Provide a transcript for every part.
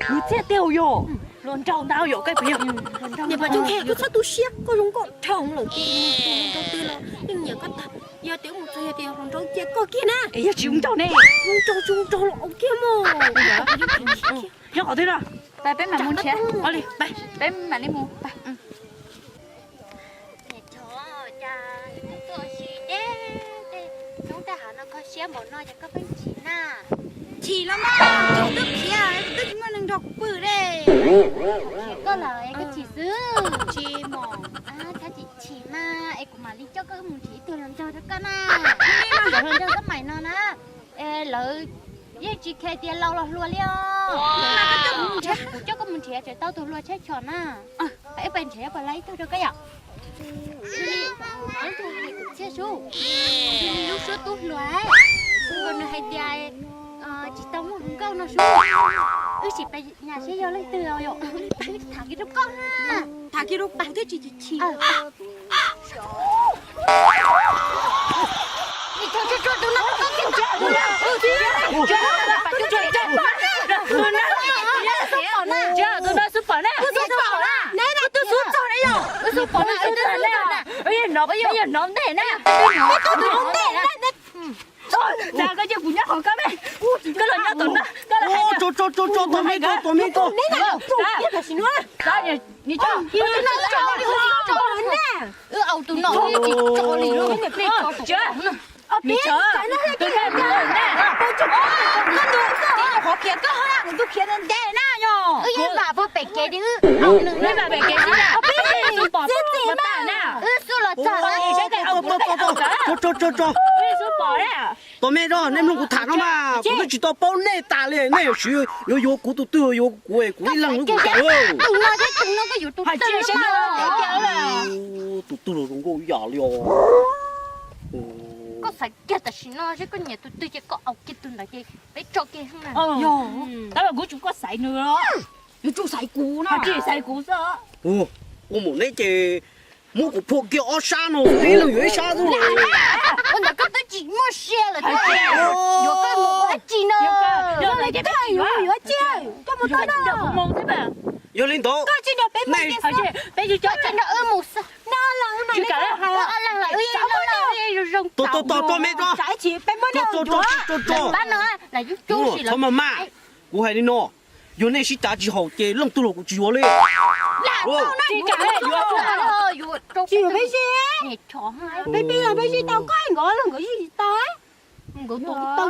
Kwv txhiaj tiag yog hluas nraug ntag yog koj puas yog? Niam Paj Tub Nqhis, koj txhob tu siab, koj zoo nkauj dhau lawm ces mus rau twg los yeej nyiam koj tag. Yog tias mus txog yog tias hluas nraug cia koj kiag na. Es yog tsis zoo nraug ne? Zoo nraug tsis zoo nraug los ua kiag mog. Nyob qhov twg no? Peb mam mus nrhiav. Peb mam li mus. Niam Chov, cas koj tuaj ua si deb deb, hnub taj hav no kho siab npaum no ces koj pheej chim na? Chim los mas, twb khiav twb tsis muaj neeg nrog kuv pw li. Koj lawm es koj chim xwb. Chim mos. Koj chim chim mas es kuv mam li coj koj mus nrhiav ib tug hluas nraug rau koj na. Cov hluas nraug xab maim no na, lawv yeej tsis khe tias laus los hluas li os. Kuv coj koj mus nrhiav tseem tau tus hluas tshab chom na. Ib pab nrhiav pab laib ib tug rau koj yom. Txhiaj Sub, lub suab tub hluas, nws hais tias tsis tau muaj hluas nkauj no Sub. Wb sim pab nyas seb yog leej twg os yom. Wb tham kiag rau koj na. Tham kiag rau kuv thiaj tsis chim. Tus no xub pom na. Tus xub txog ne yom. Tus xub pom na. Yog no, yog no ntej na. Tus no ntej na. Koj cia kuv nyob qhov koj me. Koj los nyob tom no, koj los hais. Tso, tso, tso, tso, tos me, tos me, tos. Wb au tus no tsis tso li. Wb yeej mam puag pem kev li wb au nws na. Wb xub los txog. Tso, tso, tso, tso. Tos me tso, nej mloog kuv tham no mas, kuv twb tsis tau paub nej tas li, nej yuav siv yuav yuav kuv tus twg yuav kuv, kuv ib leeg lub kuv cas. Tus no thiab tus no koj yuav tus twg? Tus twg los zoo nkauj ib yam li os. Koj xaiv kiag tam sim no seb koj nyiam tus twg ces koj au kiag tus ntawd ces peb tso kiag. Tab mas kuv tsum koj xaiv nws, yuav tsum xaiv kuv no. Tsis xaiv kuv xwb. Ua mus neb ces muab kuv phua kiag ob sab no, ib leeg yuav ib sab xwb. Ua ntawd koj twb tsis muaj sia lawm thiab. Yuav koj mus ua dab tsi no? Yuav tsis, koj mus tau no. Yog li ntawd, peb mus tsis nrog wb mus. Tos, tos, tos me tso. Tso, tso, tso, tso. Txhob maj maj, kuv hais li no, yog nej sib cav tsis haum ces leej twg los kuv tsis yuav li. Tsis yuav peb sib. Peb peb los peb sib tau, koj nkawd los nkawd sib tsis tau. Nkawd tau tau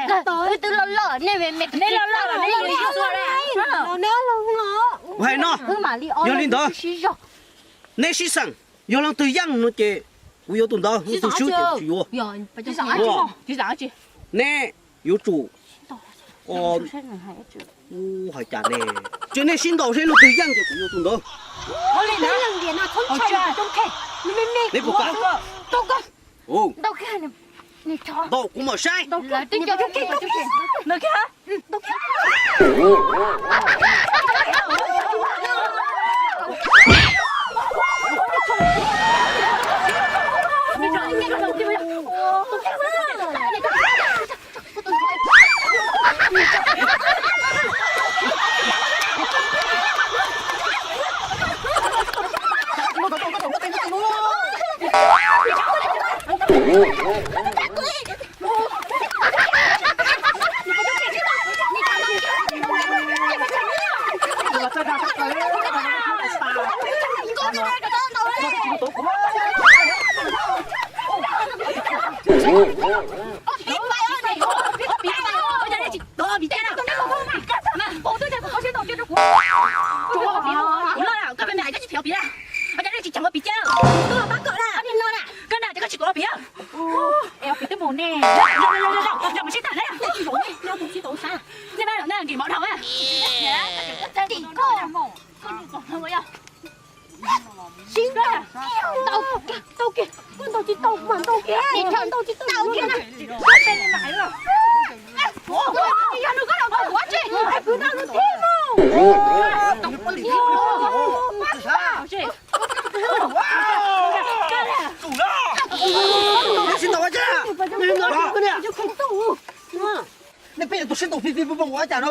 tau tau. Wb twb loj loj, nej me me, nej loj loj los nej yuav sib txuas. Kuv hais no, yog li ntawd, neb sib xeem, yog leej twg yeej no ces kuv yuav tus ntawd, leej twg swb ces tsis yuav. Neb yuav tsum, hais cas ne, ces nej sib ntaus seb leej twg yeej ces kuv yuav tus ntawd. Neb puas kam? Ntaus kuv mam saib. Sib ntaus kiag, tau kiag, koj ntaus tsis tau mas ntaus kiag, ntaus tsis tau ntaus kiag na. Yog nws koj los koj ua tsi, kwv ntaus nws thiab mus. Sib ntaus ua cas? Nej peb yuav tus sib ntaus pib pib pib ua cas na?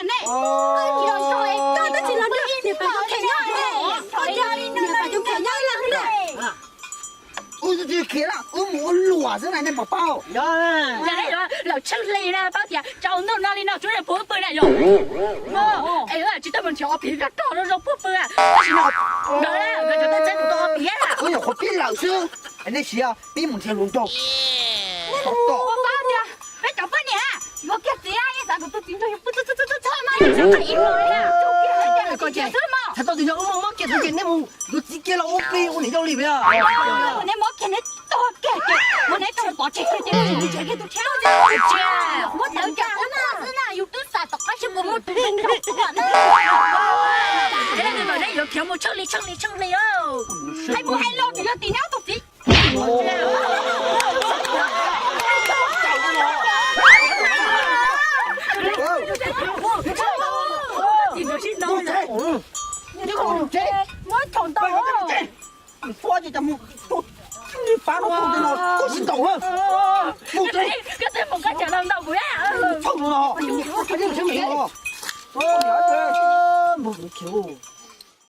ne. Koj tab sis los nrog niam Pam Cub khiav nyob ne. Koj cia niam Pam Cub khiav nyob ib leeg ne. Wb tsis khiav na, wb mus ua luam xwb na, nej puas paub? Yog, lawm tsheej hli na, paub tias tsaus ntuj no li no tsuas yog puag pw na yog. Es tsis tau mus nrhiav ua phim rog rog zoo puag pw, tab sis no nkawd na, nkawd cov tub txib kuv tau ua phim na. Wb nyuam qhuav pib lawm xwb, nej siav pib mus nrhiav hluas nraug. Peb cov poj niam yuav kiag txiv, yeej xav kom tus txiv nrog yus pw txog txog txog no, yeej xav qab ib hmo na. Txog tau tias yog wb muab kiag tus ces nej mus yuav txiv kiag los ua plig ua niam yau li peb. Nej muab kiag neb tog kiag ces muab neb tog pov tseg kiag ces neb tsis nrhiav kiag tus tshiab. Muab tawv cov ub no xwb na, yus twb xav tom qab seb puas muaj tus neeg nrog ua na. Neb yuav khiav mus tshaj li tshaj li tshaj li. Hais mus hais los tsis yog tim neb ob tug txiv. Muab thaum ntau. Fo ces cas mus tus pab no tus no tuaj sib ntaus na. Mus tsev. Koj twb mus koj cas los ntaus kuv na. Txhob no. Mus khiav.